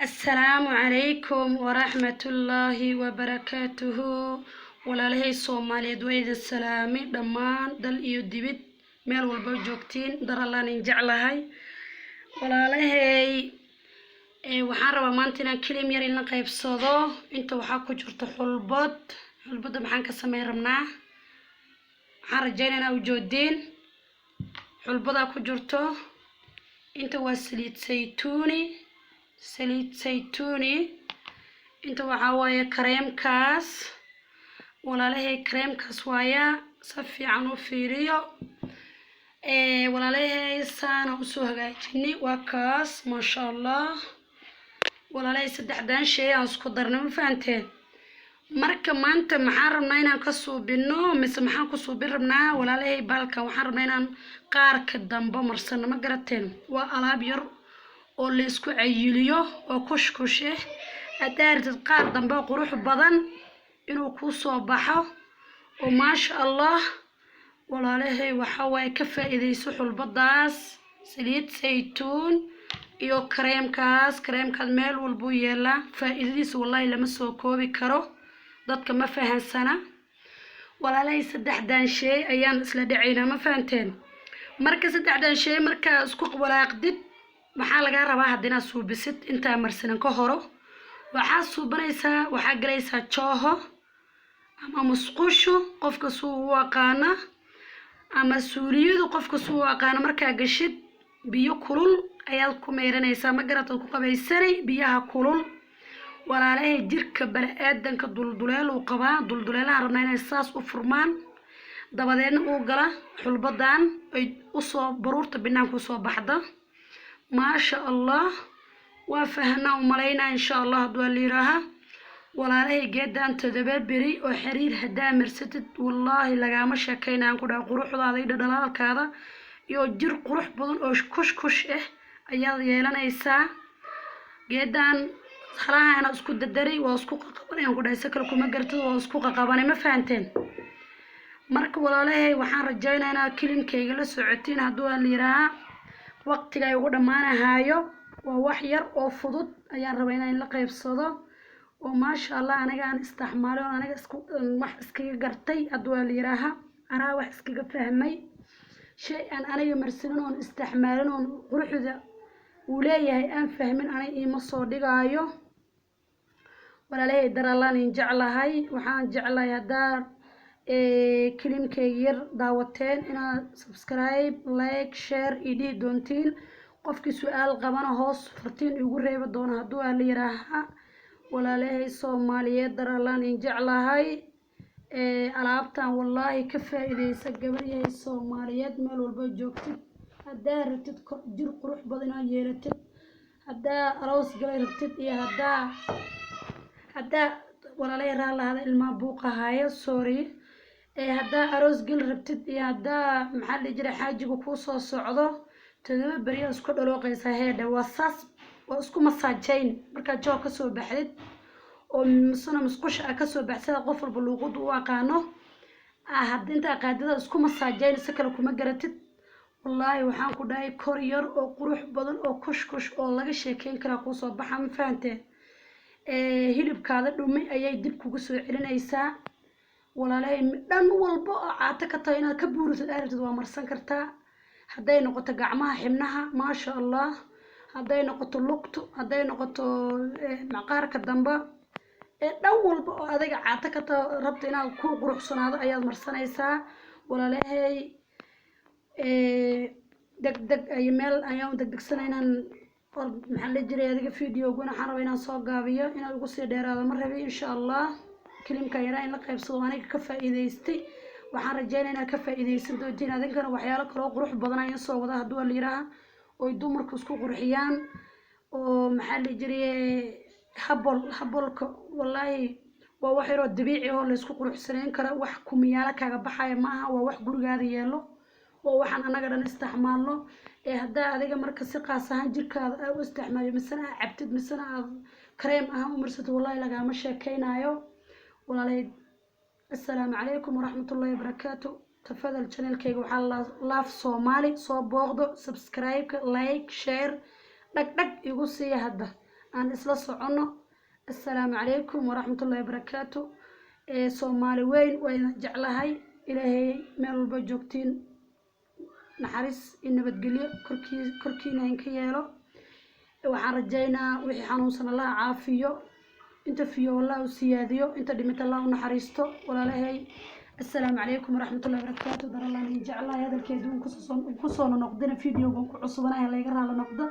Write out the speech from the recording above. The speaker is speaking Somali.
Assalaamu calaykum waraxmatullaahi wabarakaatuhu. Walaalahay Soomaaliyeed, waa idin salaamay dhammaan, dal iyo dibid, meel walba joogtiin. Dar Allaan idin jeclahay, walaalahay. Waxaan rabaa maanta inaan cream yar ila qaybsado. Inta waxaa ku jirta xulbad. Xulbadda maxaan ka sameyn rabnaa? Waxaan rajeynaa inaa ujoodiin xulbadaa ku jirto. Inta waa saliid saytuuni, saliid saytuuni. Inta waxaa waaye kareemkaas, walaalahay. Kareemkaas waaya, si fiican u fiiriyo, walaalahay. Saana usoo hagaajinay, waa kaas, maasha Allah. Walaalahay, saddexdan shay aan isku darnay, ma fahanteen? Marka maanta maxaan rabnaa inaan ka suubino, mise maxaan ku suubin rabnaa, walaalahay? Baalkan waxaan rabnaa inaan qaarka dambe marsano, ma garateen? Waa alaab yar oo la isku cayiliyo oo kushkush ah. Haddaa rabtid qaar dambe oo qurux badan inuu kuu soo baxo oo maasha Allah, walaalahay, waxaa waaye ka faa'iidayso xulbadaas, saliid saytuun iyo kareemkaas. Kareemkaas meel walbuu yeelaa. Faa'iidadiisa wallahi lama soo koobi karo, dadka ma fahansana. Walaalahay, saddexdan shay ayaan isla dhacaynaa, ma fahanteen? Marka saddexdan shay markaa isku walaaqdid, maxaa lagaa rabaa? Hadda inaad suubisid intaa marsanan ka horo, waxaa suubanaysaa, waxaa galaysaa jooho ama musqushu, qofka suu u aqaana, ama suuliyadu, qofka suu u aqaano. Markaa gashid, biyo kulul ayaad ku meyranaysaa, ma garataad? Ku qabaysanay biyaha kulul. Walaalahay, jirka bani-aadanka dulduleel uu qabaa. Dulduleelaha rabnaa inay saas u furmaan, dabadeedna uu gala xulbadan, ay usoo baruurta banaanka usoo baxda, maasha Allah. Waa fahnaa u malaynaa, insha Allah, hadduu la yiraaha. Walaalahay, geedan 7 beri oo xiriir haddaa marsatid, wallaahi lagaama sheekaynayaan ku dhaha. Quruxdaada iyo dhadhalaalkaada iyo jir qurux badan oo kush kush ah ayaad yeelanaysaa. Geedan halahaana isku dadaray, waa isku qaqabanayaan ku dhahay. Si kale kuma gartid, waa isku qaqabanay, ma fahanteen? Marka walaalahay, waxaan rajaynaa inaad clipkayga la socotiin, hadduu aan la yiraaha. Waqtiga ay ugu dhammaanahaayo waa wax yar oo fudud ayaan rabaa inaan la qaybsado oo maasha Allah aniga aan isticmaalay oo aniga isku wax iskaga gartay, hadduu aan la yiraaha. Anaa wax iskaga fahmay. Shay aan aniga marsanin oon isticmaalin oon quruxda uu leeyahay aan fahmin, aniga iima soo dhigaayo. Walaalahay, darallaan in jeclahay. Waxaan jeclahay haddaa clipkayga yar daawateen inaad subscribe, like, share ii dhihi doontiin. Qofkii su-aal qabana hoos fartiin igu reebi doono, hadduu aan la yiraaha. Walaalahay Soomaaliyeed, darallaan in jeclahay. Alaabtan wallaahi ka faa'iidaysa, gabaryahay Soomaaliyeed, meel walba joogtid. Haddaa rabtid jir qurux badan inaad yeelatid, haddaa aroos galay rabtid iyo haddaa, walaalahay, raallahada, ilmaha buuqahaya, sorry. Haddaa aroos gal rabtid iyo haddaa, maxaa la dhihi jiray, xaajiga kuu soo socdo, 7 beriyaa isku dhalooqaysaa. Heedhe, waa saas, waa isku masaajayn. Markaad joog kasoo baxdid oo misena musqusha a kasoo baxsada, qof walba luuqada u aqaano, hadda intaa qaadada isku masaajayn. Si kale kuma garatid. Wallaahi waxaan ku dhahay, kor yar oo qurux badan oo kush kush oo laga sheekeyn karaa kuusoo baxa, ma fahanteen? Hilibkaada dhumi ayay dib kugu soo celinaysaa. Walaalahay, dhan walba oo caato ka tahay inaad ka buuritid aad rabtid, waa marsan kartaa. Hadday noqoto gacmaha, xibnaha, maasha Allah. Hadday noqoto lugtu, hadday noqoto maqaarka dambe, ee dhan walba oo adiga caato ka taho rabta inaad ku quruxsanaado ayaad marsanaysaa. Walaalahay, deg deg ay meel ayaan degdegsana inaan, maxaa la jiray, adiga videoguna waxaan rabaa inaan soo gaabiyo, inaad ugu sii dheeraado ma rabi. Insha Allah, clipka yaraa in la qaybsado aniga ka faa'iidaystay, waxaan rajeynaya inaad ka faa'iidaysan doontiin adinkana. Waxyaalo kaloo qurux badan ayaan soo wada, hadduu la yiraaha, oy dumarku isku qurxiyaan oo, maxaa la jiray, habol habolka. Wallaahi waa wax yaroo dabiici oo laysku quruxsanayn karo. Wax kumiyaalo kaaga baxaya maaha, waa wax gurigaada yeelo, waa waxaan anaga dhan isticmaalno. Ee haddaa adiga marka si qaas ahaan jirkaada aa u isticmaasho, misena aad cabtid, misena aad kareem ahaan u marsatid, wallahi lagaama sheekeynayo. Walaalay, assalaamu calaykum waraxmatullahi wabarakaatu. Tafadal, channelkayga waxaa Laaf Soomaali, soo booqdo, subscribe-ka, like, share, dhag dhag igu siiya hadda. Aan isla soconno. Assalaamu calaykum waraxmatullahi wabarakaatu. Soomaali weyn, waa idin jeclahay. Ilaahay meel walba joogtiin naxariis iyo nabadgelyo korkii korkiina inka yeelo. Waxaan rajaynaa wixii xanuunsan Allaha caafiyo, inta fiyo Allah u siyaadiyo, inta dhimata Allah u naxariisto. Walaalahay, assalaamu calaykum waraxmatullahi wabarakaatu. Daralaan idin jeclahay. Hadalkeedu kusoo noqdina, videogan ku cusubanahay, layga raali noqdo.